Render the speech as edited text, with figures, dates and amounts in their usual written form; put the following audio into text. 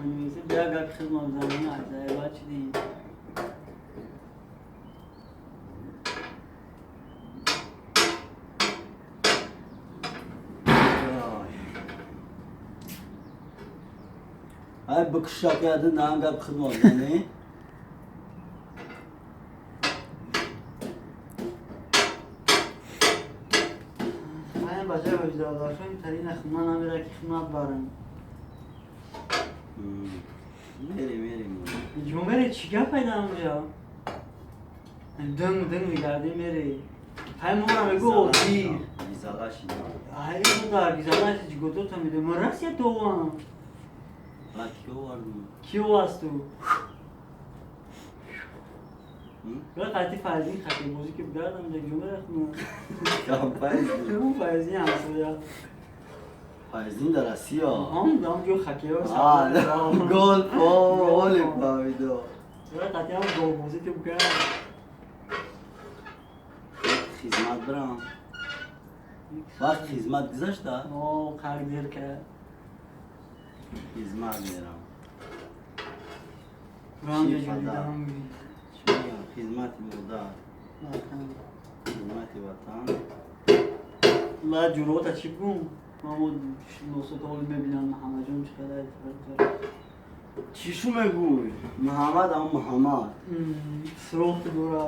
менависем. Бия гапи хидмат замини айзайба чи дим. Ай бикушакади на гап хидмат зани. Ай бача вождадашон тарина хидмат намера ки хидмат барам. Мерем, мерем. Ҷо мере чӣ гап пайда онҷа? Дунг дунг мегардӣ мере. Ҳай мора мегӯ оддӣ. Гизала шида. Ай дар гизала чи гото миде. Морасия товам. Ла ки овардум? Кио аст ту? Ра қати фарзин хати бозӣ ки бигардам ҷо ҷо мерахм. Кам файзин. Фарзин ҳамсоя. Файзин дар Россия. Ҳам дам ҷо хоккейо. Гол оли фаҳмидо. Ра қати ҳам гол бозӣ ки бигардам. Хизмат бирам. Вақт хизмат гузашта? О, қар дер кард. Хизмат мерам. Рам Чӣ ҷо падар? дидам. Чӣ мегӯям? Хизмати модар, хизмати ватан. Ла ҷурота чӣ гум? Мамо носото ҳол мебинам Муҳаммадҷон чӣ қадар. Чӣ шу мегӯй? Муҳаммад ам Муҳаммад. Суроғ дора.